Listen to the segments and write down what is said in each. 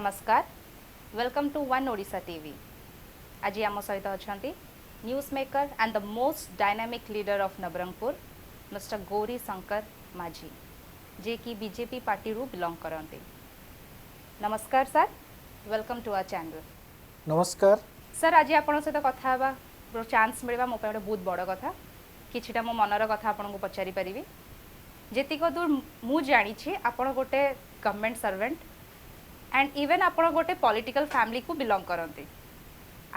ନମସ୍କାର, welcome to one Odisha TV. ଆଜି ଆମ ସହିତ ଅଛନ୍ତି news maker and the most dynamic leader of Nabarangpur, Mister Gauri Shankar Majhi, ଯିଏକି ବିଜେପି ପାର୍ଟିରୁ ବିଲଙ୍ଗ କରନ୍ତି। ନମସ୍କାର sir, welcome to our channel. ନମସ୍କାର। ସାର୍, ଆଜି ଆପଣଙ୍କ ସହିତ କଥା ହେବା ଚାନ୍ସ ମିଳିବା ମୋ ପାଇଁ ଗୋଟେ ବହୁତ ବଡ଼ କଥା। କିଛିଟା ମୋ ମନର କଥା ଆପଣଙ୍କୁ ପଚାରି ପାରିବି। ଯେତିକ ଦୂର ମୁଁ ଜାଣିଛି, ଆପଣ ଗୋଟେ ଗଭର୍ଣ୍ଣମେଣ୍ଟ ସର୍ଭେଣ୍ଟ ଆଣ୍ଡ ଇଭେନ୍ ଆପଣ ଗୋଟେ ପଲିଟିକାଲ ଫ୍ୟାମିଲିକୁ ବିଲଙ୍ଗ କରନ୍ତି।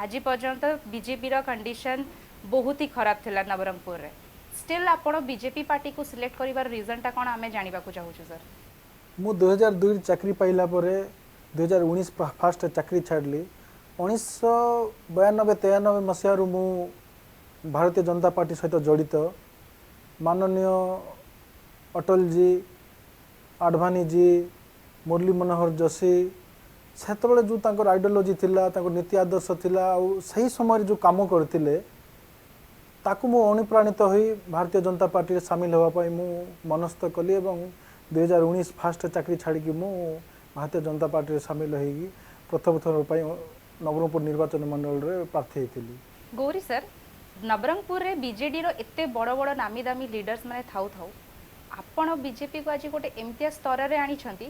ଆଜି ପର୍ଯ୍ୟନ୍ତ ବିଜେପିର କଣ୍ଡିସନ୍ ବହୁତ ହି ଖରାପ ଥିଲା ନବରଙ୍ଗପୁରରେ। ଷ୍ଟିଲ୍ ଆପଣ ବିଜେପି ପାର୍ଟିକୁ ସିଲେକ୍ଟ କରିବାର ରିଜନଟା କ'ଣ, ଆମେ ଜାଣିବାକୁ ଚାହୁଁଛୁ ସାର୍। ମୁଁ 2002ରେ ଚାକିରି ପାଇଲା ପରେ 2019 ଫାଷ୍ଟ ଚାକିରି ଛାଡ଼ିଲି। 1992 93 ମସିହାରୁ ମୁଁ ଭାରତୀୟ ଜନତା ପାର୍ଟି ସହିତ ଜଡ଼ିତ। ମାନନୀୟ ଅଟଲଜୀ, ଆଡ଼ଭାନୀଜୀ, ମୁରଲୀ ମନୋହର ଯୋଶୀ, ସେତେବେଳେ ଯେଉଁ ତାଙ୍କର ଆଇଡ଼ିଓଲୋଜି ଥିଲା, ତାଙ୍କର ନୀତି ଆଦର୍ଶ ଥିଲା ଆଉ ସେହି ସମୟରେ ଯେଉଁ କାମ କରିଥିଲେ, ତାକୁ ମୁଁ ଅନୁପ୍ରାଣିତ ହୋଇ ଭାରତୀୟ ଜନତା ପାର୍ଟିରେ ସାମିଲ ହେବା ପାଇଁ ମୁଁ ମନସ୍ଥ କଲି ଏବଂ 2019 ଫାଷ୍ଟ ଚାକିରି ଛାଡ଼ିକି ମୁଁ ଭାରତୀୟ ଜନତା ପାର୍ଟିରେ ସାମିଲ ହୋଇକି ପ୍ରଥମ ଥର ପାଇଁ ନବରଙ୍ଗପୁର ନିର୍ବାଚନ ମଣ୍ଡଳୀରେ ପ୍ରାର୍ଥୀ ହେଇଥିଲି। ଗୌରୀ ସାର୍, ନବରଙ୍ଗପୁରରେ ବିଜେଡିର ଏତେ ବଡ଼ ବଡ଼ ନାମୀ ଦାମୀ ଲିଡର୍ସ ମାନେ ଥାଉ ଥାଉ ଆପଣ ବିଜେପିକୁ ଆଜି ଗୋଟେ ଏମିତିଆ ସ୍ତରରେ ଆଣିଛନ୍ତି,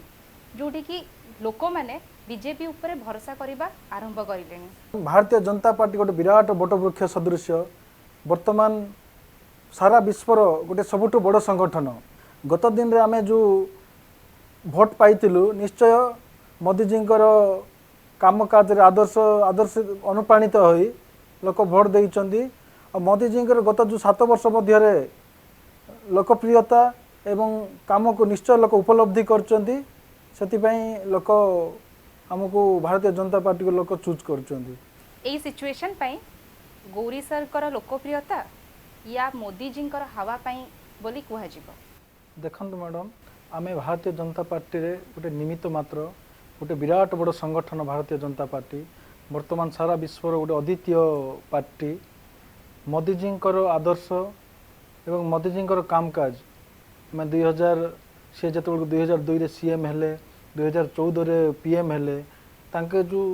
ଯେଉଁଠିକି ଲୋକମାନେ ବିଜେପି ଉପରେ ଭରସା କରିବା ଆରମ୍ଭ କରିଲେଣି। ଭାରତୀୟ ଜନତା ପାର୍ଟି ଗୋଟେ ବିରାଟ ବଟବୃକ୍ଷ ସଦୃଶ୍ୟ। ବର୍ତ୍ତମାନ ସାରା ବିଶ୍ୱର ଗୋଟେ ସବୁଠୁ ବଡ଼ ସଂଗଠନ। ଗତ ଦିନରେ ଆମେ ଯେଉଁ ଭୋଟ ପାଇଥିଲୁ, ନିଶ୍ଚୟ ମୋଦିଜୀଙ୍କର କାମ କାର୍ଯ୍ୟରେ ଆଦର୍ଶ ଅନୁପ୍ରାଣିତ ହୋଇ ଲୋକ ଭୋଟ ଦେଇଛନ୍ତି। ଆଉ ମୋଦିଜୀଙ୍କର ଗତ ଯେଉଁ 7 ବର୍ଷ ମଧ୍ୟରେ ଲୋକପ୍ରିୟତା ଏବଂ କାମକୁ ନିଶ୍ଚୟ ଲୋକ ଉପଲବ୍ଧି କରିଛନ୍ତି। ସେଥିପାଇଁ ଲୋକ ଆମକୁ, ଭାରତୀୟ ଜନତା ପାର୍ଟିକୁ ଲୋକ ଚୁଜ୍ କରୁଛନ୍ତି। ଏଇ ସିଚୁଏସନ୍ ପାଇଁ ଗୌରୀ ସାର୍ଙ୍କର ଲୋକପ୍ରିୟତା ୟା ମୋଦିଜୀଙ୍କର ହାୱା ପାଇଁ ବୋଲି କୁହାଯିବ? ଦେଖନ୍ତୁ ମ୍ୟାଡ଼ାମ୍, ଆମେ ଭାରତୀୟ ଜନତା ପାର୍ଟିରେ ଗୋଟେ ନିମିତ୍ତ ମାତ୍ର। ଗୋଟେ ବିରାଟ ବଡ଼ ସଂଗଠନ ଭାରତୀୟ ଜନତା ପାର୍ଟି, ବର୍ତ୍ତମାନ ସାରା ବିଶ୍ୱର ଗୋଟେ ଅଦ୍ୱିତୀୟ ପାର୍ଟି। ମୋଦିଜୀଙ୍କର ଆଦର୍ଶ ଏବଂ ମୋଦିଜୀଙ୍କର କାମକାଜ, ଆମେ 2000, ସିଏ ଯେତେବେଳକୁ 2002ରେ ସି ଏମ୍ ହେଲେ, 2014ରେ ପି ଏମ୍ ହେଲେ, ତାଙ୍କେ ଯେଉଁ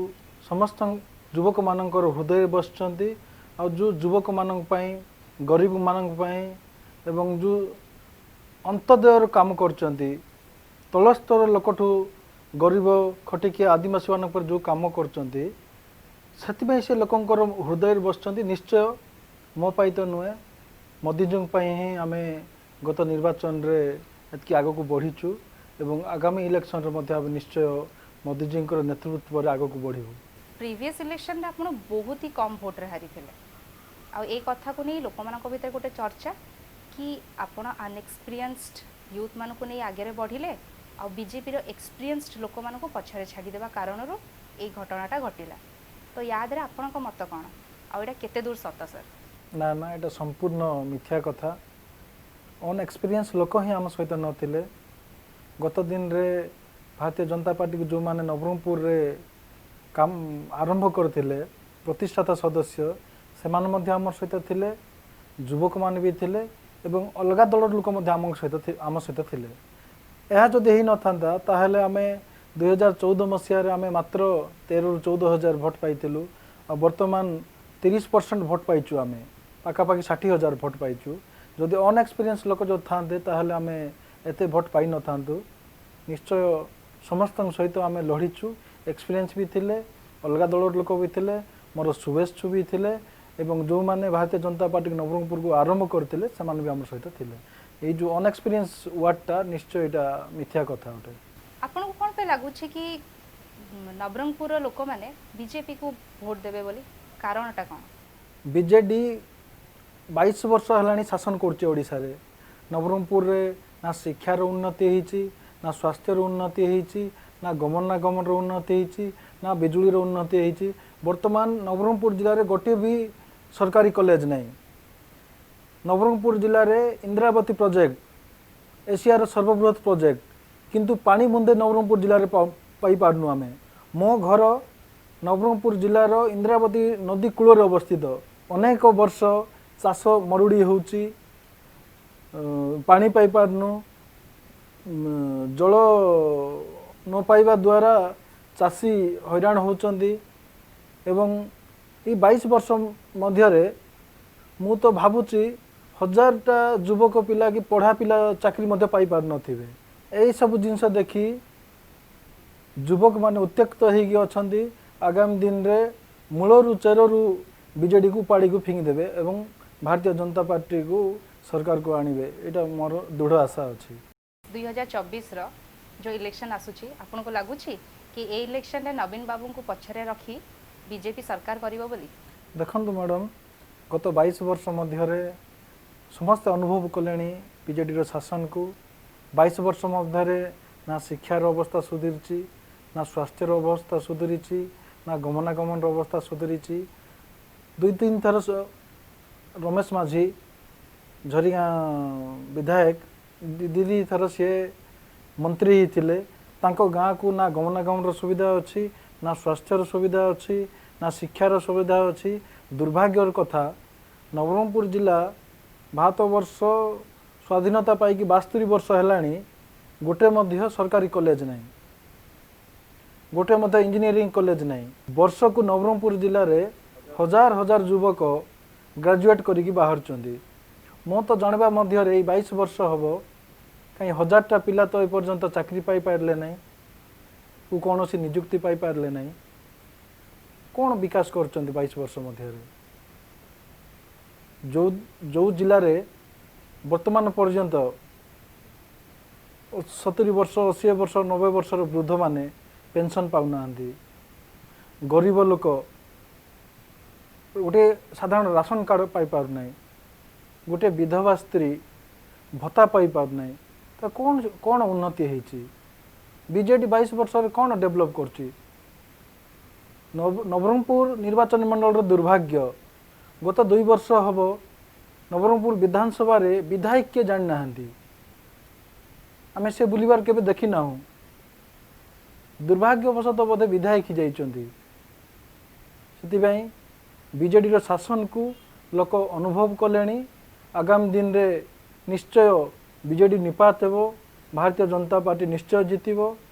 ସମସ୍ତ ଯୁବକମାନଙ୍କର ହୃଦୟରେ ବସିଛନ୍ତି ଆଉ ଯେଉଁ ଯୁବକମାନଙ୍କ ପାଇଁ, ଗରିବମାନଙ୍କ ପାଇଁ ଏବଂ ଯେଉଁ ଅନ୍ତ୍ୟୋଦୟର କାମ କରୁଛନ୍ତି, ତଳ ସ୍ତର ଲୋକଠୁ ଗରିବ, ଖଟିକିଆ, ଆଦିବାସୀମାନଙ୍କ ଉପରେ ଯେଉଁ କାମ କରୁଛନ୍ତି, ସେଥିପାଇଁ ସେ ଲୋକଙ୍କର ହୃଦୟରେ ବସିଛନ୍ତି। ନିଶ୍ଚୟ ମୋ ପାଇଁ ତ ନୁହେଁ, ମୋଦିଜୀଙ୍କ ପାଇଁ ହିଁ ଆମେ ଗତ ନିର୍ବାଚନରେ ଏତିକି ଆଗକୁ ବଢ଼ିଛୁ ଏବଂ ଆଗାମୀ ଇଲେକ୍ସନରେ ମଧ୍ୟ ଆମେ ନିଶ୍ଚୟ ମୋଦିଜୀଙ୍କର ନେତୃତ୍ୱରେ ଆଗକୁ ବଢ଼ିବୁ। ପ୍ରିଭିୟସ୍ ଇଲେକ୍ସନରେ ଆପଣ ବହୁତ ହି କମ୍ ଭୋଟରେ ହାରିଥିଲେ ଆଉ ଏଇ କଥାକୁ ନେଇ ଲୋକମାନଙ୍କ ଭିତରେ ଗୋଟେ ଚର୍ଚ୍ଚା କି ଆପଣ ଅନଏକ୍ସପିରିଏନ୍ସଡ ୟୁଥ୍ ମାନଙ୍କୁ ନେଇ ଆଗରେ ବଢ଼ିଲେ ଆଉ ବିଜେପିର ଏକ୍ସପିରିଏନ୍ସଡ ଲୋକମାନଙ୍କୁ ପଛରେ ଛାଡ଼ିଦେବା କାରଣରୁ ଏଇ ଘଟଣାଟା ଘଟିଲା। ତ ୟା ଦେହରେ ଆପଣଙ୍କ ମତ କ'ଣ ଆଉ ଏଇଟା କେତେ ଦୂର ସତ ସାର୍? ନା ନା, ଏଇଟା ସମ୍ପୂର୍ଣ୍ଣ ମିଥ୍ୟା କଥା। ଅନଏକ୍ସପିରିଏନ୍ସ ଲୋକ ହିଁ ଆମ ସହିତ ନଥିଲେ। ଗତ ଦିନରେ ଭାରତୀୟ ଜନତା ପାର୍ଟିକୁ ଯେଉଁମାନେ ନବରଙ୍ଗପୁରରେ କାମ ଆରମ୍ଭ କରିଥିଲେ, ପ୍ରତିଷ୍ଠାତା ସଦସ୍ୟ, ସେମାନେ ମଧ୍ୟ ଆମ ସହିତ ଥିଲେ, ଯୁବକମାନେ ବି ଥିଲେ ଏବଂ ଅଲଗା ଦଳର ଲୋକ ମଧ୍ୟ ଆମ ସହିତ ଥିଲେ। ଏହା ଯଦି ହେଇନଥାନ୍ତା, ତାହେଲେ ଆମେ 2014 ମସିହାରେ ଆମେ ମାତ୍ର 13ରୁ 14 ହଜାର ଭୋଟ ପାଇଥିଲୁ ଆଉ ବର୍ତ୍ତମାନ 30% ଭୋଟ ପାଇଛୁ। ଆମେ ପାଖାପାଖି 60 ହଜାର ଭୋଟ ପାଇଛୁ। ଯଦି ଅନଏକ୍ସପିରିଏନ୍ସ ଲୋକ ଯଦି ଥାନ୍ତେ, ତାହେଲେ ଆମେ ଏତେ ଭୋଟ ପାଇନଥାନ୍ତୁ। ନିଶ୍ଚୟ ସମସ୍ତଙ୍କ ସହିତ ଆମେ ଲଢ଼ିଛୁ। ଏକ୍ସପିରିଏନ୍ସ ବି ଥିଲେ, ଅଲଗା ଦଳର ଲୋକ ବି ଥିଲେ, ମୋର ଶୁଭେଚ୍ଛୁ ବି ଥିଲେ ଏବଂ ଯେଉଁମାନେ ଭାରତୀୟ ଜନତା ପାର୍ଟିକୁ ନବରଙ୍ଗପୁରକୁ ଆରମ୍ଭ କରିଥିଲେ, ସେମାନେ ବି ଆମ ସହିତ ଥିଲେ। ଏଇ ଯେଉଁ ଅନଏକ୍ସପିରିଏନ୍ସ ୱାର୍ଡ଼ଟା, ନିଶ୍ଚୟ ଏଇଟା ମିଥ୍ୟା କଥା ଗୋଟେ। ଆପଣଙ୍କୁ କ'ଣ ପାଇଁ ଲାଗୁଛି କି ନବରଙ୍ଗପୁରର ଲୋକମାନେ ବିଜେପିକୁ ଭୋଟ ଦେବେ ବୋଲି? କାରଣଟା କ'ଣ? ବିଜେଡି 22 ବର୍ଷ ହେଲାଣି ଶାସନ କରୁଛି ଓଡ଼ିଶାରେ। ନବରଙ୍ଗପୁରରେ ନା ଶିକ୍ଷାର ଉନ୍ନତି ହେଇଛି, ନା ସ୍ୱାସ୍ଥ୍ୟର ଉନ୍ନତି ହେଇଛି, ନା ଗମନାଗମନର ଉନ୍ନତି ହେଇଛି, ନା ବିଜୁଳିର ଉନ୍ନତି ହେଇଛି। ବର୍ତ୍ତମାନ ନବରଙ୍ଗପୁର ଜିଲ୍ଲାରେ ଗୋଟିଏ ବି ସରକାରୀ କଲେଜ ନାହିଁ। ନବରଙ୍ଗପୁର ଜିଲ୍ଲାରେ ଇନ୍ଦ୍ରାବତୀ ପ୍ରୋଜେକ୍ଟ, ଏସିଆର ସର୍ବବୃହତ ପ୍ରୋଜେକ୍ଟ, କିନ୍ତୁ ପାଣି ବୁନ୍ଦେ ନବରଙ୍ଗପୁର ଜିଲ୍ଲାରେ ପାଇପାରୁନୁ ଆମେ। ମୋ ଘର ନବରଙ୍ଗପୁର ଜିଲ୍ଲାର ଇନ୍ଦ୍ରାବତୀ ନଦୀ କୂଳରେ ଅବସ୍ଥିତ। ଅନେକ ବର୍ଷ ଚାଷ ମରୁଡ଼ି ହେଉଛି, ପାଣି ପାଇପାରୁନୁ। ଜଳ ନ ପାଇବା ଦ୍ୱାରା ଚାଷୀ ହଇରାଣ ହେଉଛନ୍ତି। ଏବଂ ଏଇ 22 ବର୍ଷ ମଧ୍ୟରେ ମୁଁ ତ ଭାବୁଛି 1000ଟା ଯୁବକ ପିଲା କି ପଢ଼ା ପିଲା ଚାକିରି ମଧ୍ୟ ପାଇପାରୁନଥିବେ। ଏଇସବୁ ଜିନିଷ ଦେଖି ଯୁବକମାନେ ଉତ୍ତ୍ୟକ୍ତ ହେଇକି ଅଛନ୍ତି। ଆଗାମୀ ଦିନରେ ମୂଳରୁ ଚେରରୁ ବିଜେଡ଼ିକୁ ଉପାଡ଼ିକୁ ଫିଙ୍ଗିଦେବେ ଏବଂ ଭାରତୀୟ ଜନତା ପାର୍ଟିକୁ ସରକାରକୁ ଆଣିବେ, ଏଇଟା ମୋର ଦୃଢ଼ ଆଶା ଅଛି। 2024ର ଯେଉଁ ଇଲେକ୍ସନ୍ ଆସୁଛି, ଆପଣଙ୍କୁ ଲାଗୁଛି କି ଏ ଇଲେକ୍ସନରେ ନବୀନ ବାବୁଙ୍କୁ ପଛରେ ରଖି ବିଜେପି ସରକାର କରିବ ବୋଲି? ଦେଖନ୍ତୁ ମ୍ୟାଡ଼ାମ୍, ଗତ 22 ବର୍ଷ ମଧ୍ୟରେ ସମସ୍ତେ ଅନୁଭବ କଲେଣି ବିଜେଡ଼ିର ଶାସନକୁ। 22 ବର୍ଷ ମଧ୍ୟରେ ନା ଶିକ୍ଷାର ଅବସ୍ଥା ସୁଧୁରିଛି, ନା ସ୍ୱାସ୍ଥ୍ୟର ଅବସ୍ଥା ସୁଧୁରିଛି, ନା ଗମନାଗମନର ଅବସ୍ଥା ସୁଧୁରିଛି। 2-3 ଥର ରମେଶ ମାଝୀ ଝରିଗାଁ ବିଧାୟକ 2 ଥର ସିଏ ମନ୍ତ୍ରୀ ହେଇଥିଲେ। ତାଙ୍କ ଗାଁକୁ ନା ଗମନାଗମନର ସୁବିଧା ଅଛି, ନା ସ୍ୱାସ୍ଥ୍ୟର ସୁବିଧା ଅଛି, ନା ଶିକ୍ଷାର ସୁବିଧା ଅଛି। ଦୁର୍ଭାଗ୍ୟର କଥା, ନବରଙ୍ଗପୁର ଜିଲ୍ଲା ଭାରତବର୍ଷ ସ୍ୱାଧୀନତା ପାଇକି 72 ବର୍ଷ ହେଲାଣି, ଗୋଟେ ମଧ୍ୟ ସରକାରୀ କଲେଜ ନାହିଁ, ଗୋଟେ ମଧ୍ୟ ଇଞ୍ଜିନିୟରିଂ କଲେଜ ନାହିଁ। ବର୍ଷକୁ ନବରଙ୍ଗପୁର ଜିଲ୍ଲାରେ ହଜାର ହଜାର ଯୁବକ ଗ୍ରାଜୁଏଟ୍ କରିକି ବାହାରୁଛନ୍ତି। ମୁଁ ତ ଜାଣିବା ମଧ୍ୟରେ ଏଇ 22 ବର୍ଷ ହେବ କାହିଁ 1000ଟା ପିଲା ତ ଏପର୍ଯ୍ୟନ୍ତ ଚାକିରି ପାଇପାରିଲେ ନାହିଁ କୁ କୌଣସି ନିଯୁକ୍ତି ପାଇପାରିଲେ ନାହିଁ। କ'ଣ ବିକାଶ କରୁଛନ୍ତି 22 ବର୍ଷ ମଧ୍ୟରେ? ଯେଉଁ ଯେଉଁ ଜିଲ୍ଲାରେ ବର୍ତ୍ତମାନ ପର୍ଯ୍ୟନ୍ତ 70 ବର୍ଷ, 80 ବର୍ଷ, 90 ବର୍ଷର ବୃଦ୍ଧମାନେ ପେନସନ୍ ପାଉନାହାନ୍ତି, ଗରିବ ଲୋକ ଗୋଟେ ସାଧାରଣ ରାସନ କାର୍ଡ଼ ପାଇପାରୁନାହିଁ, ଗୋଟେ ବିଧବା ସ୍ତ୍ରୀ ଭତ୍ତା ପାଇପାରୁନାହିଁ, ତ କ'ଣ କ'ଣ ଉନ୍ନତି ହେଇଛି? ବିଜେଡ଼ି 22 ବର୍ଷରେ କ'ଣ ଡେଭଲପ୍ କରୁଛି? ନବରଙ୍ଗପୁର ନିର୍ବାଚନ ମଣ୍ଡଳର ଦୁର୍ଭାଗ୍ୟ, ଗତ 2 ବର୍ଷ ହେବ ନବରଙ୍ଗପୁର ବିଧାନସଭାରେ ବିଧାୟକ କିଏ ଜାଣିନାହାନ୍ତି। ଆମେ ସେ ବୁଲିବାର କେବେ ଦେଖିନାହୁଁ। ଦୁର୍ଭାଗ୍ୟବଶତଃ ବୋଧେ ବିଧାୟକ ହେଇଯାଇଛନ୍ତି। ସେଥିପାଇଁ ବିଜେଡ଼ିର ଶାସନକୁ ଲୋକ ଅନୁଭବ କଲେଣି। ଆଗାମୀ ଦିନରେ ନିଶ୍ଚୟ ବିଜେଡ଼ି ନିପାତ ହେବ, ଭାରତୀୟ ଜନତା ପାର୍ଟି ନିଶ୍ଚୟ ଜିତିବ।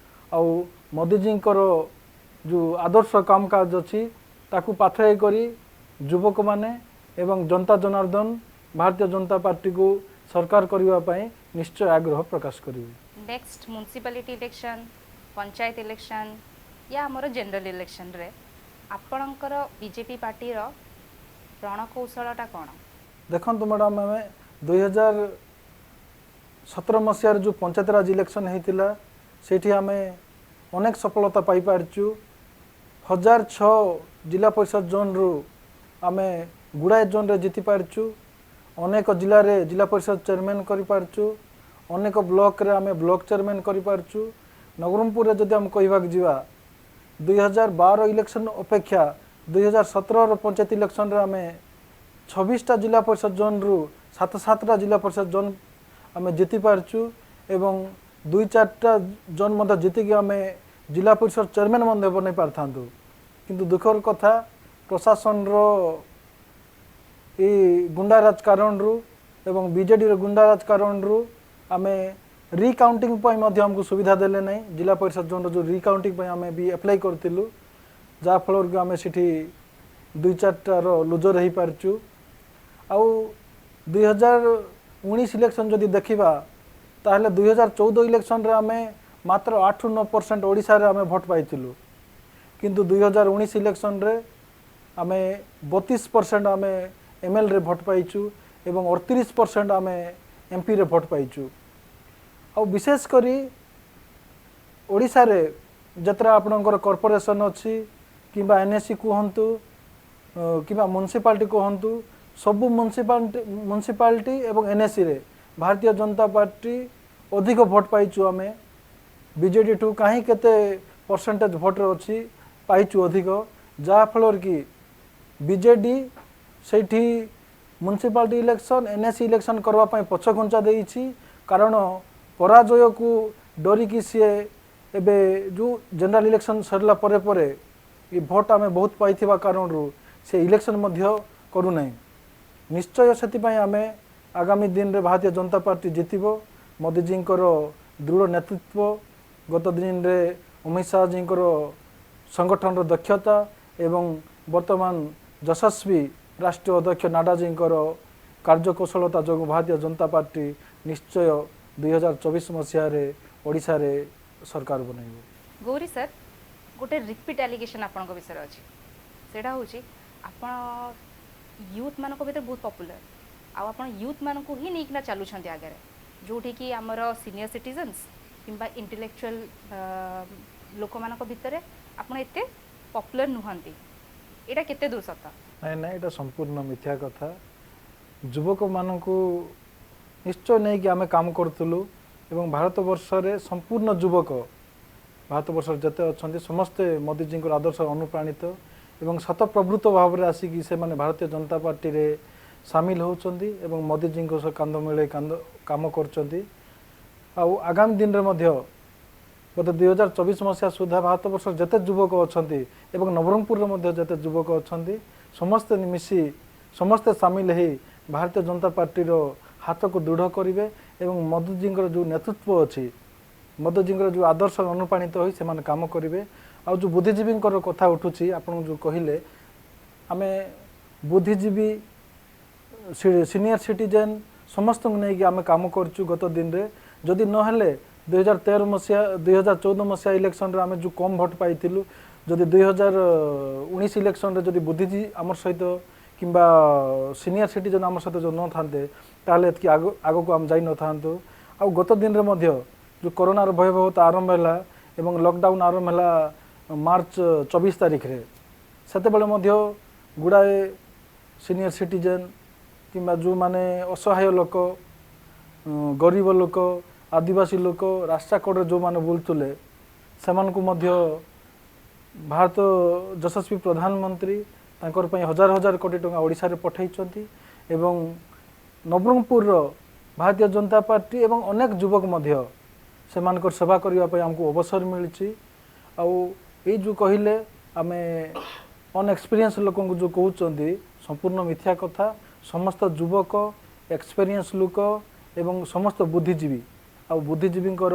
ଆଉ ମୋଦିଜୀଙ୍କର ଯେଉଁ ଆଦର୍ଶ କାମକାଜ ଅଛି ତାକୁ ପାଥେୟ କରି ଯୁବକମାନେ ଏବଂ ଜନତା ଜନାର୍ଦ୍ଦନ ଭାରତୀୟ ଜନତା ପାର୍ଟିକୁ ସରକାର କରିବା ପାଇଁ ନିଶ୍ଚୟ ଆଗ୍ରହ ପ୍ରକାଶ କରିବେ। Next municipality election, panchayat election ୟା ଆମର ଜେନେରାଲ ଇଲେକ୍ସନରେ ଆପଣଙ୍କର ବିଜେପି ପାର୍ଟିର ରଣକୌଶଳଟା କ'ଣ? ଦେଖନ୍ତୁ ମ୍ୟାଡ଼ାମ୍, ଆମେ 2017 ମସିହାରେ ଯେଉଁ ପଞ୍ଚାୟତରାଜ ଇଲେକ୍ସନ୍ ହେଇଥିଲା ସେଇଠି ଆମେ ଅନେକ ସଫଳତା ପାଇପାରିଛୁ। 1006 ଜିଲ୍ଲା ପରିଷଦ ଜୋନ୍ରୁ ଆମେ ଗୁଡ଼ାଏ ଜୋନ୍ରେ ଜିତିପାରିଛୁ। ଅନେକ ଜିଲ୍ଲାରେ ଜିଲ୍ଲା ପରିଷଦ ଚେୟାରମ୍ୟାନ୍ କରିପାରିଛୁ। ଅନେକ ବ୍ଲକରେ ଆମେ ବ୍ଲକ ଚେୟାରମ୍ୟାନ୍ କରିପାରିଛୁ। ନବରଙ୍ଗପୁରରେ ଯଦି ଆମେ କହିବାକୁ ଯିବା, 2012 ଇଲେକ୍ସନ୍ ଅପେକ୍ଷା 2017ର ପଞ୍ଚାୟତ ଇଲେକ୍ସନ୍ରେ ଆମେ 26ଟା ଜିଲ୍ଲା ପରିଷଦ ଜୋନ୍ରୁ 7-7ଟା ଜିଲ୍ଲା ପରିଷଦ ଜୋନ୍ ଆମେ ଜିତିପାରିଛୁ ଏବଂ 2-4ଟା ଜୋନ୍ ମଧ୍ୟ ଜିତିକି ଆମେ ଜିଲ୍ଲା ପରିଷଦ ଚେୟାରମ୍ୟାନ୍ ମଧ୍ୟ ବନେଇ ପାରିଥାନ୍ତୁ। କିନ୍ତୁ ଦୁଃଖର କଥା, ପ୍ରଶାସନର ଏଇ ଗୁଣ୍ଡାରାଜ କାରଣରୁ ଏବଂ ବିଜେଡ଼ିର ଗୁଣ୍ଡାରାଜ କାରଣରୁ ଆମେ ରିକାଉଣ୍ଟିଂ ପାଇଁ ମଧ୍ୟ ଆମକୁ ସୁବିଧା ଦେଲେ ନାହିଁ। ଜିଲ୍ଲା ପରିଷଦ ଜୋନ୍ର ଯେଉଁ ରିକାଉଣ୍ଟିଂ ପାଇଁ ଆମେ ବି ଆପ୍ଲାଏ କରିଥିଲୁ, ଯାହାଫଳରେ କି ଆମେ ସେଠି 2-4ଟାର ଲୁଜର ହେଇପାରିଛୁ। ଆଉ 2019 ଇଲେକ୍ସନ୍ ଯଦି ଦେଖିବା, ତାହେଲେ 2014 ଇଲେକ୍ସନ୍ରେ ଆମେ ମାତ୍ର 8-9% ଓଡ଼ିଶାରେ ଆମେ ଭୋଟ୍ ପାଇଥିଲୁ। କିନ୍ତୁ 2019 ଇଲେକ୍ସନ୍ରେ ଆମେ 32% ଆମେ ଏମ୍ଏଲ୍ରେ ଭୋଟ୍ ପାଇଛୁ ଏବଂ 38% ଆମେ ଏମ୍ପିରେ ଭୋଟ୍ ପାଇଛୁ। ଆଉ ବିଶେଷ କରି ଓଡ଼ିଶାରେ ଯେତେଟା ଆପଣଙ୍କର କର୍ପୋରେସନ୍ ଅଛି କିମ୍ବା ଏନ୍ଏସି କୁହନ୍ତୁ କିମ୍ବା ମ୍ୟୁନିସିପାଲିଟି କୁହନ୍ତୁ, ସବୁ ମ୍ୟୁନିସିପାଲିଟି ଏବଂ ଏନ୍ଏସିରେ ଭାରତୀୟ ଜନତା ପାର୍ଟି ଅଧିକ ଭୋଟ୍ ପାଇଛୁ ଆମେ ବିଜେଡ଼ି ଠୁ। କାହିଁ କେତେ ପରସେଣ୍ଟେଜ୍ ଭୋଟ୍ରେ ଅଛି ପାଇଛୁ ଅଧିକ, ଯାହାଫଳରେ କି ବିଜେଡ଼ି ସେଇଠି ମ୍ୟୁନିସିପାଲିଟି ଇଲେକ୍ସନ୍, ଏନ୍ଏସି ଇଲେକ୍ସନ୍ କରିବା ପାଇଁ ପଛଘୁଞ୍ଚା ଦେଇଛି। କାରଣ ପରାଜୟକୁ ଡରିକି ସିଏ ଏବେ ଯେଉଁ ଜେନେରାଲ ଇଲେକ୍ସନ୍ ସରିଲା ପରେ ପରେ ଏ ଭୋଟ୍ ଆମେ ବହୁତ ପାଇଥିବା କାରଣରୁ ସେ ଇଲେକ୍ସନ୍ ମଧ୍ୟ କରୁନାହିଁ। ନିଶ୍ଚୟ ସେଥିପାଇଁ ଆମେ ଆଗାମୀ ଦିନରେ ଭାରତୀୟ ଜନତା ପାର୍ଟି ଜିତିବ। ମୋଦିଜୀଙ୍କର ଦୃଢ଼ ନେତୃତ୍ୱ, ଗତ ଦିନରେ ଅମିତ ଶାହାଜୀଙ୍କର ସଂଗଠନର ଦକ୍ଷତା ଏବଂ ବର୍ତ୍ତମାନ ଯଶସ୍ୱୀ ରାଷ୍ଟ୍ରୀୟ ଅଧ୍ୟକ୍ଷ ନାଡ୍ଡାଜୀଙ୍କର କାର୍ଯ୍ୟକୌଶଳତା ଯୋଗୁଁ ଭାରତୀୟ ଜନତା ପାର୍ଟି ନିଶ୍ଚୟ 2024 ମସିହାରେ ଓଡ଼ିଶାରେ ସରକାର ବନେଇବ। ଗୌରୀ ସାର୍, ଗୋଟେ ରିପିଟ୍ ଆଲିଗେସନ୍ ଆପଣଙ୍କ ବିଷୟରେ ଅଛି। ସେଇଟା ହେଉଛି ଆପଣ ୟୁଥ୍ ମାନଙ୍କ ଭିତରେ ବହୁତ ପପୁଲାର, ଆଉ ଆପଣ ୟୁଥ୍ ମାନଙ୍କୁ ହିଁ ନେଇକିନା ଚାଲୁଛନ୍ତି ଆଗରେ, ଯେଉଁଠିକି ଆମର ସିନିୟର ସିଟିଜେନ୍ସ କିମ୍ବା ଇଣ୍ଟେଲେକ୍ଚୁଆଲ ଲୋକମାନଙ୍କ ଭିତରେ ଆପଣ ଏତେ ପପୁଲାର ନୁହନ୍ତି। ଏଇଟା କେତେ ଦୂର ସତ? ନାଇଁ ନାଇଁ, ଏଇଟା ସମ୍ପୂର୍ଣ୍ଣ ମିଥ୍ୟା କଥା। ଯୁବକମାନଙ୍କୁ ନିଶ୍ଚୟ ନେଇକି ଆମେ କାମ କରୁଥିଲୁ ଏବଂ ଭାରତବର୍ଷରେ ସମ୍ପୂର୍ଣ୍ଣ ଯୁବକ, ଭାରତବର୍ଷରେ ଯେତେ ଅଛନ୍ତି, ସମସ୍ତେ ମୋଦିଜୀଙ୍କର ଆଦର୍ଶ ଅନୁପ୍ରାଣିତ ଏବଂ ସ୍ୱତଃପ୍ରବୃତ୍ତ ଭାବରେ ଆସିକି ସେମାନେ ଭାରତୀୟ ଜନତା ପାର୍ଟିରେ ସାମିଲ ହେଉଛନ୍ତି ଏବଂ ମୋଦିଜୀଙ୍କ ସହ କାନ୍ଧ ମିଳେଇ କାନ୍ଧ କାମ କରୁଛନ୍ତି। ଆଉ ଆଗାମୀ ଦିନରେ ମଧ୍ୟ ବୋଧେ 2024 ମସିହା ସୁଦ୍ଧା ଭାରତବର୍ଷର ଯେତେ ଯୁବକ ଅଛନ୍ତି ଏବଂ ନବରଙ୍ଗପୁରରେ ମଧ୍ୟ ଯେତେ ଯୁବକ ଅଛନ୍ତି, ସମସ୍ତେ ମିଶି, ସମସ୍ତେ ସାମିଲ ହେଇ ଭାରତୀୟ ଜନତା ପାର୍ଟିର ହାତକୁ ଦୃଢ଼ କରିବେ ଏବଂ ମୋଦିଜୀଙ୍କର ଯେଉଁ ନେତୃତ୍ୱ ଅଛି, ମୋଦିଜୀଙ୍କର ଯେଉଁ ଆଦର୍ଶ ଅନୁପ୍ରାଣିତ ହୋଇ ସେମାନେ କାମ କରିବେ। ଆଉ ଯେଉଁ ବୁଦ୍ଧିଜୀବୀଙ୍କର କଥା ଉଠୁଛି, ଆପଣ ଯେଉଁ କହିଲେ, ଆମେ ବୁଦ୍ଧିଜୀବୀ, ସିନିୟର ସିଟିଜେନ୍ ସମସ୍ତଙ୍କୁ ନେଇକି ଆମେ କାମ କରୁଛୁ ଗତ ଦିନରେ। ଯଦି ନହେଲେ 2013 ମସିହା, 2014 ମସିହା ଇଲେକ୍ସନରେ ଆମେ ଯେଉଁ କମ୍ ଭୋଟ ପାଇଥିଲୁ, ଯଦି 2019 ଇଲେକ୍ସନରେ ଯଦି ବୁଦ୍ଧିଜୀବୀ ଆମର ସହିତ କିମ୍ବା ସିନିୟର ସିଟିଜେନ୍ ଆମ ସହିତ ଯଦି ନଥାନ୍ତେ, ତାହେଲେ ଏତିକି ଆଗକୁ ଆମେ ଯାଇନଥାନ୍ତୁ। ଆଉ ଗତ ଦିନରେ ମଧ୍ୟ ଯେଉଁ କରୋନାର ଭୟାବହତା ଆରମ୍ଭ ହେଲା ଏବଂ ଲକଡାଉନ୍ ଆରମ୍ଭ ହେଲା ମାର୍ଚ୍ଚ 24 ତାରିଖରେ, ସେତେବେଳେ ମଧ୍ୟ ଗୁଡ଼ାଏ ସିନିୟର ସିଟିଜେନ୍ କିମ୍ବା ଯେଉଁମାନେ ଅସହାୟ ଲୋକ, ଗରିବ ଲୋକ, ଆଦିବାସୀ ଲୋକ, ରାସ୍ତା କଡ଼ରେ ଯେଉଁମାନେ ବୁଲୁଥିଲେ, ସେମାନଙ୍କୁ ମଧ୍ୟ ଭାରତ ଯଶସ୍ୱୀ ପ୍ରଧାନମନ୍ତ୍ରୀ ତାଙ୍କର ପାଇଁ ହଜାର ହଜାର କୋଟି ଟଙ୍କା ଓଡ଼ିଶାରେ ପଠାଇଛନ୍ତି ଏବଂ ନବରଙ୍ଗପୁରର ଭାରତୀୟ ଜନତା ପାର୍ଟି ଏବଂ ଅନେକ ଯୁବକ ମଧ୍ୟ ସେମାନଙ୍କର ସେବା କରିବା ପାଇଁ ଆମକୁ ଅବସର ମିଳିଛି। ଆଉ ଏଇ ଯେଉଁ କହିଲେ ଆମେ ଅନଏକ୍ସପିରିଏନ୍ସ ଲୋକଙ୍କୁ ଯେଉଁ କହୁଛନ୍ତି, ସମ୍ପୂର୍ଣ୍ଣ ମିଥ୍ୟା କଥା। ସମସ୍ତ ଯୁବକ, ଏକ୍ସପିରିଏନ୍ସ ଲୋକ ଏବଂ ସମସ୍ତ ବୁଦ୍ଧିଜୀବୀ ଆଉ ବୁଦ୍ଧିଜୀବୀଙ୍କର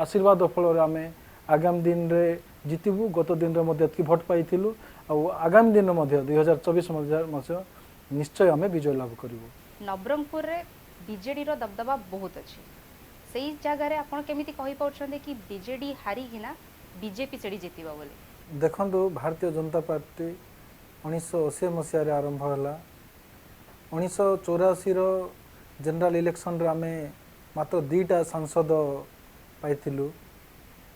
ଆଶୀର୍ବାଦ ଫଳରେ ଆମେ ଆଗାମୀ ଦିନରେ ଜିତିବୁ। ଗତ ଦିନରେ ମଧ୍ୟ ଏତିକି ଭୋଟ ପାଇଥିଲୁ ଆଉ ଆଗାମୀ ଦିନରେ ମଧ୍ୟ 2024 ମସିହା ନିଶ୍ଚୟ ଆମେ ବିଜୟ ଲାଭ କରିବୁ। ନବରଙ୍ଗପୁରରେ ବିଜେଡ଼ିର ଦବଦବା ବହୁତ ଅଛି। ସେଇ ଜାଗାରେ ଆପଣ କେମିତି କହିପାରୁଛନ୍ତି କି ବିଜେଡ଼ି ହାରିକିନା ବିଜେପି ସେଠି ଜିତିବ ବୋଲି? ଦେଖନ୍ତୁ, ଭାରତୀୟ ଜନତା ପାର୍ଟି 1980 ମସିହାରେ ଆରମ୍ଭ ହେଲା। 1984ର ଜେନେରାଲ ଇଲେକ୍ସନରେ ଆମେ ମାତ୍ର 2ଟା ସାଂସଦ ପାଇଥିଲୁ।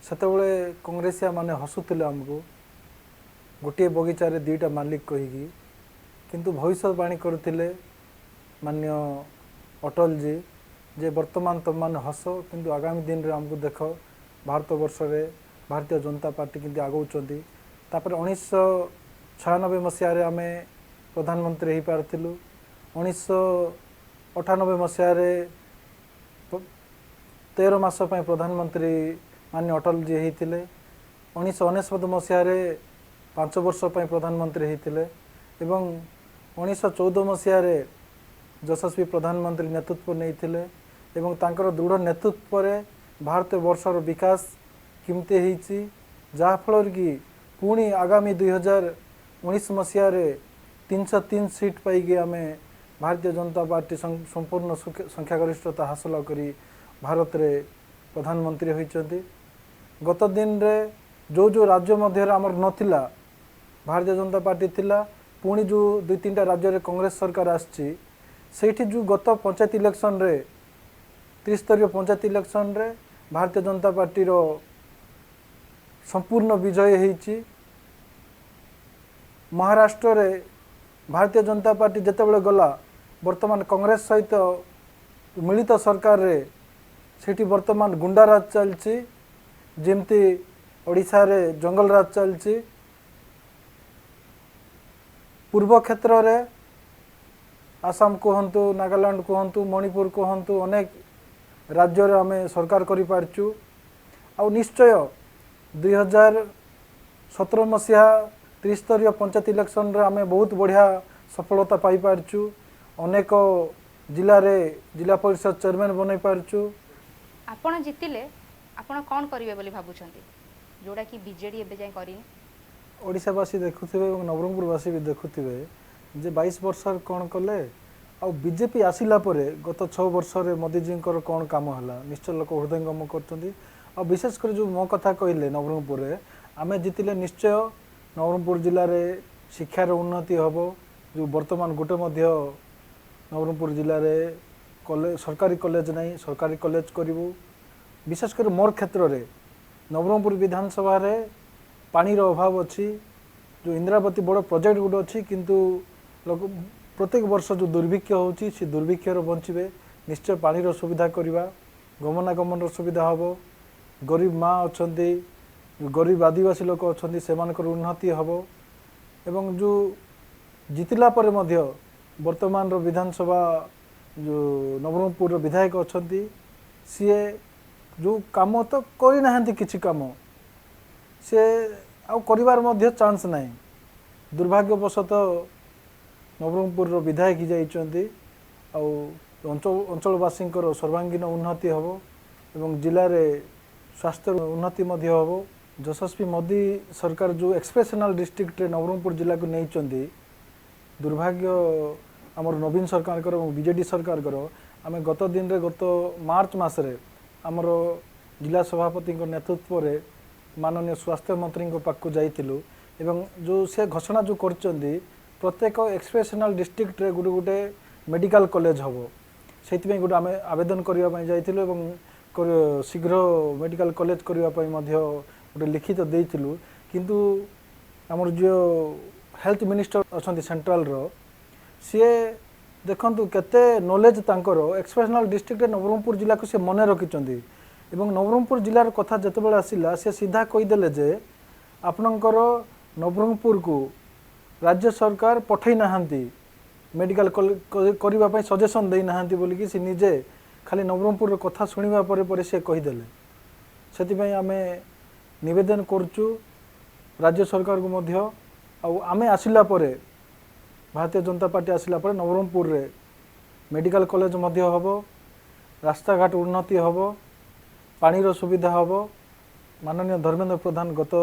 ସେତେବେଳେ କଂଗ୍ରେସିଆ ମାନେ ହସୁଥିଲେ ଆମକୁ, ଗୋଟିଏ ବଗିଚାରେ 2ଟା ମାଲିକ କହିକି। କିନ୍ତୁ ଭବିଷ୍ୟବାଣୀ କରିଥିଲେ ମାନ୍ୟ ଅଟଲଜୀ ଯେ ବର୍ତ୍ତମାନ ତୁମମାନେ ହସ, କିନ୍ତୁ ଆଗାମୀ ଦିନରେ ଆମକୁ ଦେଖ, ଭାରତବର୍ଷରେ ଭାରତୀୟ ଜନତା ପାର୍ଟି କେମିତି ଆଗଉଛନ୍ତି। ତାପରେ 1996 ମସିହାରେ ଆମେ ପ୍ରଧାନମନ୍ତ୍ରୀ ହେଇପାରିଥିଲୁ। 1998 ମସିହାରେ 13 ମାସ ପାଇଁ ପ୍ରଧାନମନ୍ତ୍ରୀ ମାନ୍ୟ ଅଟଲଜୀ ହେଇଥିଲେ। 1999 ମସିହାରେ 5 ବର୍ଷ ପାଇଁ ପ୍ରଧାନମନ୍ତ୍ରୀ ହେଇଥିଲେ ଏବଂ 1914 ମସିହାରେ ଯଶସ୍ୱୀ ପ୍ରଧାନମନ୍ତ୍ରୀ ନେତୃତ୍ୱ ନେଇଥିଲେ ଏବଂ ତାଙ୍କର ଦୃଢ଼ ନେତୃତ୍ୱରେ ଭାରତ ବର୍ଷର ବିକାଶ କେମିତି ହେଇଛି, ଯାହାଫଳରେ କି ପୁଣି ଆଗାମୀ 2019 ମସିହାରେ 303 ସିଟ୍ ପାଇକି ଆମେ ଭାରତୀୟ ଜନତା ପାର୍ଟି ସମ୍ପୂର୍ଣ୍ଣ ସଂଖ୍ୟାଗରିଷ୍ଠତା ହାସଲ କରି ଭାରତରେ ପ୍ରଧାନମନ୍ତ୍ରୀ ହୋଇଛନ୍ତି। ଗତ ଦିନରେ ଯେଉଁ ଯେଉଁ ରାଜ୍ୟ ମଧ୍ୟରେ ଆମର ନଥିଲା, ଭାରତୀୟ ଜନତା ପାର୍ଟି ଥିଲା, ପୁଣି ଯେଉଁ ଦୁଇ ତିନିଟା ରାଜ୍ୟରେ କଂଗ୍ରେସ ସରକାର ଆସିଛି, ସେଇଠି ଯେଉଁ ଗତ ପଞ୍ଚାୟତ ଇଲେକ୍ସନରେ, ତ୍ରିସ୍ତରୀୟ ପଞ୍ଚାୟତ ଇଲେକ୍ସନରେ ଭାରତୀୟ ଜନତା ପାର୍ଟିର ସମ୍ପୂର୍ଣ୍ଣ ବିଜୟ ହେଇଛି। ମହାରାଷ୍ଟ୍ରରେ ଭାରତୀୟ ଜନତା ପାର୍ଟି ଯେତେବେଳେ ଗଲା, ବର୍ତ୍ତମାନ କଂଗ୍ରେସ ସହିତ ମିଳିତ ସରକାରରେ ସେଠି ବର୍ତ୍ତମାନ ଗୁଣ୍ଡାରାଜ ଚାଲିଛି, ଯେମିତି ଓଡ଼ିଶାରେ ଜଙ୍ଗଲରାଜ ଚାଲିଛି। ପୂର୍ବ କ୍ଷେତ୍ରରେ ଆସାମ କୁହନ୍ତୁ, ନାଗାଲାଣ୍ଡ କୁହନ୍ତୁ, ମଣିପୁର କୁହନ୍ତୁ, ଅନେକ ରାଜ୍ୟରେ ଆମେ ସରକାର କରିପାରିଛୁ। ଆଉ ନିଶ୍ଚୟ 2017 ମସିହା ତ୍ରିସ୍ତରୀୟ ପଞ୍ଚାୟତ ଇଲେକ୍ସନରେ ଆମେ ବହୁତ ବଢ଼ିଆ ସଫଳତା ପାଇପାରିଛୁ। ଅନେକ ଜିଲ୍ଲାରେ ଜିଲ୍ଲା ପରିଷଦ ଚେୟାରମ୍ୟାନ୍ ବନେଇ ପାରିଛୁ। ଆପଣ ଜିତିଲେ ଆପଣ କ'ଣ କରିବେ ବୋଲି ଭାବୁଛନ୍ତି, ଯେଉଁଟାକି ବିଜେଡ଼ି ଏବେ ଯାଏଁ କରିନି? ଓଡ଼ିଶାବାସୀ ଦେଖୁଥିବେ ଏବଂ ନବରଙ୍ଗପୁରବାସୀ ବି ଦେଖୁଥିବେ ଯେ 22 ବର୍ଷରେ କ'ଣ କଲେ ଆଉ ବିଜେପି ଆସିଲା ପରେ ଗତ 6 ବର୍ଷରେ ମୋଦିଜୀଙ୍କର କ'ଣ କାମ ହେଲା, ନିଶ୍ଚୟ ଲୋକ ହୃଦୟଙ୍ଗମ କରୁଛନ୍ତି। ଆଉ ବିଶେଷ କରି ଯେଉଁ ମୋ କଥା କହିଲେ, ନବରଙ୍ଗପୁରରେ ଆମେ ଜିତିଲେ ନିଶ୍ଚୟ ନବରଙ୍ଗପୁର ଜିଲ୍ଲାରେ ଶିକ୍ଷାର ଉନ୍ନତି ହେବ। ଯେଉଁ ବର୍ତ୍ତମାନ ଗୋଟେ ମଧ୍ୟ ନବରଙ୍ଗପୁର ଜିଲ୍ଲାରେ କଲେଜ, ସରକାରୀ କଲେଜ ନାହିଁ, ସରକାରୀ କଲେଜ କରିବୁ। ବିଶେଷ କରି ମୋର କ୍ଷେତ୍ରରେ ନବରଙ୍ଗପୁର ବିଧାନସଭାରେ ପାଣିର ଅଭାବ ଅଛି। ଯେଉଁ ଇନ୍ଦ୍ରାବତୀ ବଡ଼ ପ୍ରୋଜେକ୍ଟ ଗୋଟେ ଅଛି, କିନ୍ତୁ ଲୋକ ପ୍ରତ୍ୟେକ ବର୍ଷ ଯେଉଁ ଦୁର୍ଭିକ୍ଷ ହେଉଛି, ସେ ଦୁର୍ଭିକ୍ଷରୁ ବଞ୍ଚିବେ। ନିଶ୍ଚୟ ପାଣିର ସୁବିଧା କରିବା, ଗମନାଗମନର ସୁବିଧା ହେବ। ଗରିବ ମା ଅଛନ୍ତି, ଗରିବ ଆଦିବାସୀ ଲୋକ ଅଛନ୍ତି, ସେମାନଙ୍କର ଉନ୍ନତି ହେବ। ଏବଂ ଯେଉଁ ଜିତିଲା ପରେ ମଧ୍ୟ ବର୍ତ୍ତମାନର ବିଧାନସଭା ଯେଉଁ ନବରଙ୍ଗପୁରର ବିଧାୟକ ଅଛନ୍ତି, ସିଏ ଯେଉଁ କାମ ତ କରିନାହାନ୍ତି, କିଛି କାମ ସେ ଆଉ କରିବାର ମଧ୍ୟ ଚାନ୍ସ ନାହିଁ। ଦୁର୍ଭାଗ୍ୟବଶତଃ ନବରଙ୍ଗପୁରର ବିଧାୟକ ଯାଇଛନ୍ତି। ଆଉ ଅଞ୍ଚଳବାସୀଙ୍କର ସର୍ବାଙ୍ଗୀନ ଉନ୍ନତି ହେବ ଏବଂ ଜିଲ୍ଲାରେ ସ୍ୱାସ୍ଥ୍ୟର ଉନ୍ନତି ମଧ୍ୟ ହେବ। ଯଶସ୍ୱୀ ମୋଦି ସରକାର ଯେଉଁ ଏକ୍ସପେସନାଲ ଡିଷ୍ଟ୍ରିକ୍ଟରେ ନବରଙ୍ଗପୁର ଜିଲ୍ଲାକୁ ନେଇଛନ୍ତି, ଦୁର୍ଭାଗ୍ୟ ଆମର ନବୀନ ସରକାରଙ୍କର ଏବଂ ବିଜେଡ଼ି ସରକାରଙ୍କର। ଆମେ ଗତ ଦିନରେ, ଗତ ମାର୍ଚ୍ଚ ମାସରେ ଆମର ଜିଲ୍ଲା ସଭାପତିଙ୍କ ନେତୃତ୍ୱରେ ମାନନୀୟ ସ୍ୱାସ୍ଥ୍ୟ ମନ୍ତ୍ରୀଙ୍କ ପାଖକୁ ଯାଇଥିଲୁ ଏବଂ ଯେଉଁ ସେ ଘୋଷଣା ଯେଉଁ କରିଛନ୍ତି, ପ୍ରତ୍ୟେକ ଏକ୍ସପେସନାଲ ଡିଷ୍ଟ୍ରିକ୍ଟରେ ଗୋଟେ ଗୋଟେ ମେଡ଼ିକାଲ କଲେଜ ହେବ, ସେଇଥିପାଇଁ ଗୋଟେ ଆମେ ଆବେଦନ କରିବା ପାଇଁ ଯାଇଥିଲୁ ଏବଂ ଶୀଘ୍ର ମେଡ଼ିକାଲ କଲେଜ କରିବା ପାଇଁ ମଧ୍ୟ ଗୋଟେ ଲିଖିତ ଦେଇଥିଲୁ। କିନ୍ତୁ ଆମର ଯେଉଁ ହେଲ୍ଥ ମିନିଷ୍ଟର ଅଛନ୍ତି ସେଣ୍ଟ୍ରାଲର, ସିଏ ଦେଖନ୍ତୁ କେତେ ନଲେଜ ତାଙ୍କର, ଏକ୍ସପେସନାଲ ଡିଷ୍ଟ୍ରିକ୍ଟରେ ନବରଙ୍ଗପୁର ଜିଲ୍ଲାକୁ ସେ ମନେ ରଖିଛନ୍ତି। ଏବଂ ନବରଙ୍ଗପୁର ଜିଲ୍ଲାର କଥା ଯେତେବେଳେ ଆସିଲା, ସେ ସିଧା କହିଦେଲେ ଯେ ଆପଣଙ୍କର ନବରଙ୍ଗପୁରକୁ ରାଜ୍ୟ ସରକାର ପଠେଇ ନାହାନ୍ତି, ମେଡ଼ିକାଲ କରିବା ପାଇଁ ସଜେସନ୍ ଦେଇନାହାନ୍ତି ବୋଲିକି ସେ ନିଜେ ଖାଲି ନବରଙ୍ଗପୁରର କଥା ଶୁଣିବା ପରେ ପରେ ସେ କହିଦେଲେ। ସେଥିପାଇଁ ଆମେ ନିବେଦନ କରୁଛୁ ରାଜ୍ୟ ସରକାରକୁ ମଧ୍ୟ। ଆଉ ଆମେ ଆସିଲା ପରେ, ଭାରତୀୟ ଜନତା ପାର୍ଟି ଆସିଲା ପରେ ନବରଙ୍ଗପୁରରେ ମେଡ଼ିକାଲ କଲେଜ ମଧ୍ୟ ହେବ, ରାସ୍ତାଘାଟ ଉନ୍ନତି ହେବ, ପାଣିର ସୁବିଧା ହେବ। ମାନନୀୟ ଧର୍ମେନ୍ଦ୍ର ପ୍ରଧାନ ଗତ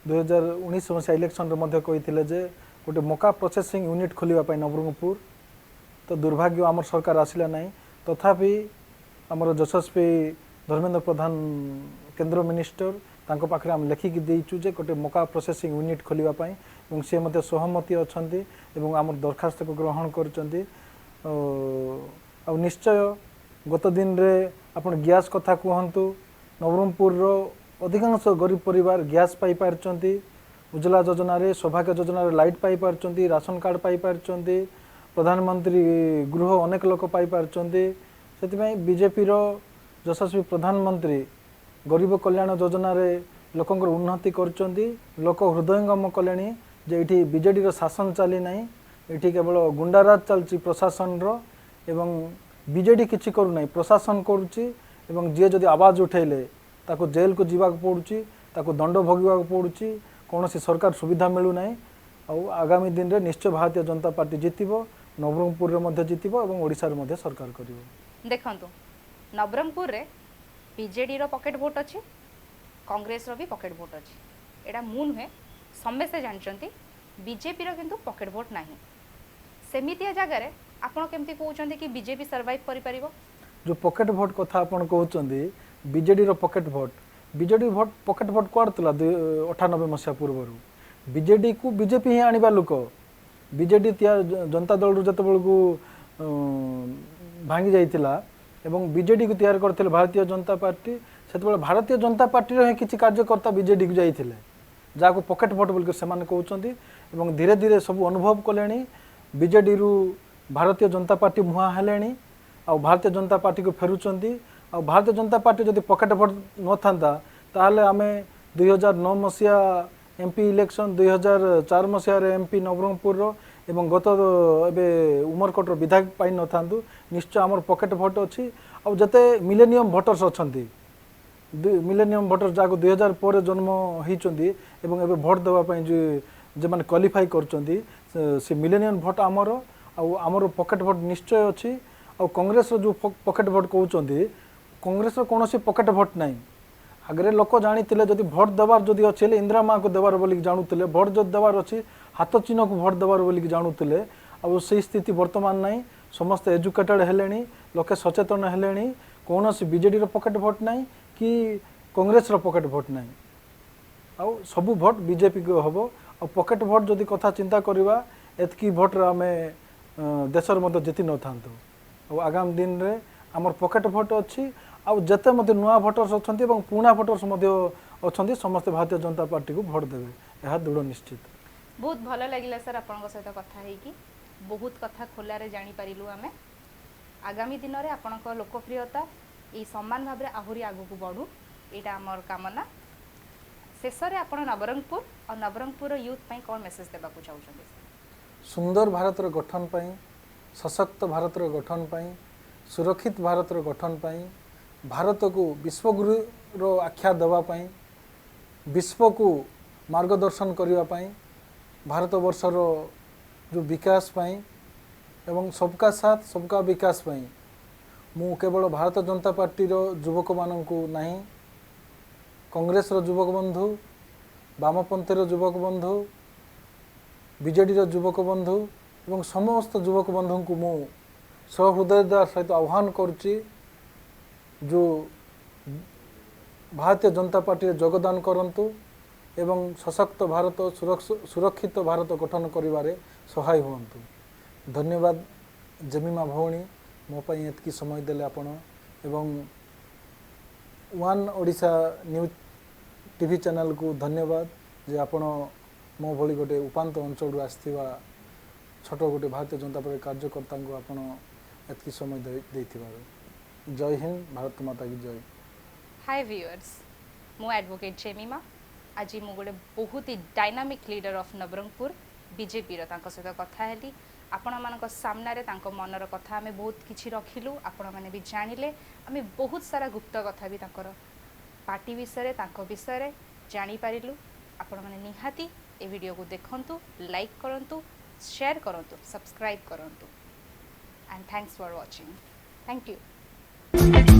2019 ମସିହା ଇଲେକ୍ସନରେ ମଧ୍ୟ କହିଥିଲେ ଯେ ଗୋଟେ ମକା ପ୍ରୋସେସିଂ ୟୁନିଟ୍ ଖୋଲିବା ପାଇଁ ନବରଙ୍ଗପୁର। ତ ଦୁର୍ଭାଗ୍ୟ ଆମର ସରକାର ଆସିଲା ନାହିଁ। ତଥାପି ଆମର ଯଶସ୍ୱୀ ଧର୍ମେନ୍ଦ୍ର ପ୍ରଧାନ କେନ୍ଦ୍ର ମିନିଷ୍ଟର, ତାଙ୍କ ପାଖରେ ଆମେ ଲେଖିକି ଦେଇଛୁ ଯେ ଗୋଟେ ମକା ପ୍ରୋସେସିଂ ୟୁନିଟ୍ ଖୋଲିବା ପାଇଁ ଏବଂ ସିଏ ମଧ୍ୟ ସହମତି ଅଛନ୍ତି ଏବଂ ଆମର ଦରଖାସ୍ତକୁ ଗ୍ରହଣ କରୁଛନ୍ତି। ଆଉ ନିଶ୍ଚୟ ଗତ ଦିନରେ ଆପଣ ଗ୍ୟାସ୍ କଥା କୁହନ୍ତୁ, ନବରଙ୍ଗପୁରର ଅଧିକାଂଶ ଗରିବ ପରିବାର ଗ୍ୟାସ୍ ପାଇପାରୁଛନ୍ତି। ଉଜ୍ଜଲା ଯୋଜନାରେ, ସୌଭାଗ୍ୟ ଯୋଜନାରେ ଲାଇଟ୍ ପାଇପାରୁଛନ୍ତି, ରାସନ କାର୍ଡ଼ ପାଇପାରୁଛନ୍ତି, ପ୍ରଧାନମନ୍ତ୍ରୀ ଗୃହ ଅନେକ ଲୋକ ପାଇପାରୁଛନ୍ତି। ସେଥିପାଇଁ ବିଜେପିର ଯଶସ୍ୱୀ ପ୍ରଧାନମନ୍ତ୍ରୀ ଗରିବ କଲ୍ୟାଣ ଯୋଜନାରେ ଲୋକଙ୍କର ଉନ୍ନତି କରୁଛନ୍ତି। ଲୋକ ହୃଦୟଙ୍ଗମ କଲେଣି ଯେ ଏଇଠି ବିଜେଡ଼ିର ଶାସନ ଚାଲି ନାହିଁ, ଏଠି କେବଳ ଗୁଣ୍ଡାରାଜ ଚାଲିଛି ପ୍ରଶାସନର ଏବଂ ବିଜେଡ଼ି କିଛି କରୁନାହିଁ, ପ୍ରଶାସନ କରୁଛି। ଏବଂ ଯିଏ ଯଦି ଆବାଜ ଉଠେଇଲେ ତାକୁ ଜେଲକୁ ଯିବାକୁ ପଡ଼ୁଛି, ତାକୁ ଦଣ୍ଡ ଭୋଗିବାକୁ ପଡ଼ୁଛି, କୌଣସି ସରକାର ସୁବିଧା ମିଳୁନାହିଁ। ଆଉ ଆଗାମୀ ଦିନରେ ନିଶ୍ଚୟ ଭାରତୀୟ ଜନତା ପାର୍ଟି ଜିତିବ, ନବରଙ୍ଗପୁରରେ ମଧ୍ୟ ଜିତିବ ଏବଂ ଓଡ଼ିଶାରେ ମଧ୍ୟ ସରକାର କରିବ। ଦେଖନ୍ତୁ, ନବରଙ୍ଗପୁରରେ ବିଜେଡ଼ିର ପକେଟ୍ ଭୋଟ୍ ଅଛି, କଂଗ୍ରେସର ବି ପକେଟ୍ ଭୋଟ୍ ଅଛି। ଏଇଟା ମୁଁ ନୁହେଁ, ସମସ୍ତେ ଜାଣିଛନ୍ତି। ବିଜେପିର କିନ୍ତୁ ପକେଟ୍ ଭୋଟ୍ ନାହିଁ। ସେମିତିଆ ଜାଗାରେ ଆପଣ କେମିତି କହୁଛନ୍ତି କି ବିଜେପି ସର୍ଭାଇଭ୍ କରିପାରିବ? ଯେଉଁ ପକେଟ୍ ଭୋଟ୍ କଥା ଆପଣ କହୁଛନ୍ତି, ବିଜେଡ଼ିର pocket vote, BJD vote, pocket vote କୁଆଡ଼େ ଥିଲା 98 ମସିହା ପୂର୍ବରୁ? ବିଜେଡ଼ିକୁ ବିଜେପି ହିଁ ଆଣିବା ଲୋକ। ବିଜେଡ଼ି ଜନତା ଦଳରୁ ଯେତେବେଳକୁ ଭାଙ୍ଗି ଯାଇଥିଲା ଏବଂ ବିଜେଡ଼ିକୁ ତିଆରି କରିଥିଲେ ଭାରତୀୟ ଜନତା ପାର୍ଟି, ସେତେବେଳେ ଭାରତୀୟ ଜନତା ପାର୍ଟିର ହିଁ କିଛି କାର୍ଯ୍ୟକର୍ତ୍ତା ବିଜେଡ଼ିକୁ ଯାଇଥିଲେ, ଯାହାକୁ ପକେଟ୍ ଭୋଟ୍ ବୋଲି ସେମାନେ କହୁଛନ୍ତି। ଏବଂ ଧୀରେ ଧୀରେ ସବୁ ଅନୁଭବ କଲେଣି, ବିଜେଡ଼ିରୁ ଭାରତୀୟ ଜନତା ପାର୍ଟି ମୁହାଁ ହେଲେଣି ଆଉ ଭାରତୀୟ ଜନତା ପାର୍ଟିକୁ ଫେରୁଛନ୍ତି। ଆଉ ଭାରତୀୟ ଜନତା ପାର୍ଟି ଯଦି ପକେଟ୍ ଭୋଟ୍ ନଥାନ୍ତା, ତାହେଲେ ଆମେ 2009 ମସିହା ଏମ୍ ପି ଇଲେକ୍ସନ୍, 2004 ମସିହାରେ ଏମ୍ ପି ନବରଙ୍ଗପୁରର ଏବଂ ଗତ ଏବେ ଉମରକୋଟର ବିଧାୟକ ପାଇନଥାନ୍ତୁ। ନିଶ୍ଚୟ ଆମର ପକେଟ୍ ଭୋଟ୍ ଅଛି। ଆଉ ଯେତେ ମିଲେନିୟମ୍ ଭୋଟର୍ସ ଅଛନ୍ତି, ମିଲେନିୟମ୍ ଭୋଟର୍ସ ଯାହାକୁ 2000 ପରେ ଜନ୍ମ ହେଇଛନ୍ତି ଏବଂ ଏବେ ଭୋଟ୍ ଦେବା ପାଇଁ ଯେଉଁମାନେ କ୍ୱାଲିଫାଇ କରୁଛନ୍ତି, ସେ ମିଲେନିୟମ୍ ଭୋଟ୍ ଆମର। ଆଉ ଆମର ପକେଟ୍ ଭୋଟ୍ ନିଶ୍ଚୟ ଅଛି। ଆଉ କଂଗ୍ରେସର ଯେଉଁ ପକେଟ୍ ଭୋଟ୍ କହୁଛନ୍ତି, କଂଗ୍ରେସର କୌଣସି ପକେଟ୍ ଭୋଟ୍ ନାହିଁ। ଆଗରେ ଲୋକ ଜାଣିଥିଲେ, ଯଦି ଭୋଟ ଦେବାର ଯଦି ଅଛି ହେଲେ ଇନ୍ଦିରା ମାଆକୁ ଦେବାର ବୋଲିକି ଜାଣୁଥିଲେ। ଭୋଟ ଯଦି ଦେବାର ଅଛି, ହାତ ଚିହ୍ନକୁ ଭୋଟ ଦେବାର ବୋଲିକି ଜାଣୁଥିଲେ। ଆଉ ସେଇ ସ୍ଥିତି ବର୍ତ୍ତମାନ ନାହିଁ। ସମସ୍ତେ ଏଜୁକେଟେଡ୍ ହେଲେଣି, ଲୋକେ ସଚେତନ ହେଲେଣି। କୌଣସି ବିଜେଡ଼ିର ପକେଟ୍ ଭୋଟ ନାହିଁ କି କଂଗ୍ରେସର ପକେଟ୍ ଭୋଟ ନାହିଁ। ଆଉ ସବୁ ଭୋଟ ବିଜେପିକୁ ହେବ। ଆଉ ପକେଟ୍ ଭୋଟ ଯଦି କଥା ଚିନ୍ତା କରିବା, ଏତିକି ଭୋଟରେ ଆମେ ଦେଶରେ ମଧ୍ୟ ଜିତି ନଥାନ୍ତୁ। ଆଉ ଆଗାମୀ ଦିନରେ ଆମର ପକେଟ୍ ଭୋଟ ଅଛି, ଆଉ ଯେତେ ମଧ୍ୟ ନୂଆ ଭୋଟର୍ସ ଅଛନ୍ତି ଏବଂ ପୁରୁଣା ଭୋଟର୍ସ ମଧ୍ୟ ଅଛନ୍ତି, ସମସ୍ତେ ଭାରତୀୟ ଜନତା ପାର୍ଟିକୁ ଭୋଟ ଦେବେ, ଏହା ଦୃଢ଼ ନିଶ୍ଚିତ। ବହୁତ ଭଲ ଲାଗିଲା ସାର୍, ଆପଣଙ୍କ ସହିତ କଥା ହେଇକି ବହୁତ କଥା ଖୋଲାରେ ଜାଣିପାରିଲୁ ଆମେ। ଆଗାମୀ ଦିନରେ ଆପଣଙ୍କ ଲୋକପ୍ରିୟତା ଏଇ ସମାନ ଭାବରେ ଆହୁରି ଆଗକୁ ବଢ଼ୁ, ଏଇଟା ଆମର କାମନା। ଶେଷରେ ଆପଣ ନବରଙ୍ଗପୁର ଆଉ ନବରଙ୍ଗପୁରର ୟୁଥ୍ ପାଇଁ କ'ଣ ମେସେଜ ଦେବାକୁ ଚାହୁଁଛନ୍ତି? ସୁନ୍ଦର ଭାରତର ଗଠନ ପାଇଁ, ସଶକ୍ତ ଭାରତର ଗଠନ ପାଇଁ, ସୁରକ୍ଷିତ ଭାରତର ଗଠନ ପାଇଁ, ଭାରତକୁ ବିଶ୍ୱଗୁରୁର ଆଖ୍ୟା ଦେବା ପାଇଁ, ବିଶ୍ୱକୁ ମାର୍ଗଦର୍ଶନ କରିବା ପାଇଁ, ଭାରତବର୍ଷର ଯେଉଁ ବିକାଶ ପାଇଁ ଏବଂ ସବକା ସାଥ ସବକା ବିକାଶ ପାଇଁ ମୁଁ କେବଳ ଭାରତ ଜନତା ପାର୍ଟିର ଯୁବକମାନଙ୍କୁ ନାହିଁ, କଂଗ୍ରେସର ଯୁବକ ବନ୍ଧୁ, ବାମପନ୍ଥୀର ଯୁବକ ବନ୍ଧୁ, ବିଜେଡ଼ିର ଯୁବକ ବନ୍ଧୁ ଏବଂ ସମସ୍ତ ଯୁବକ ବନ୍ଧୁଙ୍କୁ ମୁଁ ସହୃଦୟତାର ସହିତ ଆହ୍ୱାନ କରୁଛି, ଯେଉଁ ଭାରତୀୟ ଜନତା ପାର୍ଟିରେ ଯୋଗଦାନ କରନ୍ତୁ ଏବଂ ସଶକ୍ତ ଭାରତ, ସୁରକ୍ଷିତ ଭାରତ ଗଠନ କରିବାରେ ସହାୟ ହୁଅନ୍ତୁ। ଧନ୍ୟବାଦ ଜେମିମା ଭଉଣୀ, ମୋ ପାଇଁ ଏତିକି ସମୟ ଦେଲେ ଆପଣ ଏବଂ ୱାନ୍ ଓଡ଼ିଶା ନ୍ୟୁଜ୍ ଟିଭି ଚ୍ୟାନେଲକୁ ଧନ୍ୟବାଦ ଯେ ଆପଣ ମୋ ଭଳି ଗୋଟେ ଉପାନ୍ତ ଅଞ୍ଚଳରୁ ଆସିଥିବା ଛୋଟ ଗୋଟେ ଭାରତୀୟ ଜନତା ପାର୍ଟି କାର୍ଯ୍ୟକର୍ତ୍ତାଙ୍କୁ ଆପଣ ଏତିକି ସମୟ ଦେଇଥିବାରୁ। ଜୟ ହିନ୍ଦ, ଭାରତ ମାତା କି ଜୟ। ହାଇ ଭିୟୁଅର୍ସ, ମୁଁ ଆଡ଼ଭୋକେଟ୍ ଜେମିମା। ଆଜି ମୁଁ ଗୋଟେ ବହୁତ ହି ଡାଇନାମିକ୍ ଲିଡର ଅଫ୍ ନବରଙ୍ଗପୁର ବିଜେପିର, ତାଙ୍କ ସହିତ କଥା ହେଲି। ଆପଣମାନଙ୍କ ସାମ୍ନାରେ ତାଙ୍କ ମନର କଥା ଆମେ ବହୁତ କିଛି ରଖିଲୁ, ଆପଣମାନେ ବି ଜାଣିଲେ। ଆମେ ବହୁତ ସାରା ଗୁପ୍ତ କଥା ବି ତାଙ୍କର ପାର୍ଟି ବିଷୟରେ, ତାଙ୍କ ବିଷୟରେ ଜାଣିପାରିଲୁ। ଆପଣମାନେ ନିହାତି ଏ ଭିଡ଼ିଓକୁ ଦେଖନ୍ତୁ, ଲାଇକ୍ କରନ୍ତୁ, ସେୟାର କରନ୍ତୁ, ସବସ୍କ୍ରାଇବ୍ କରନ୍ତୁ and thanks for watching. Thank you.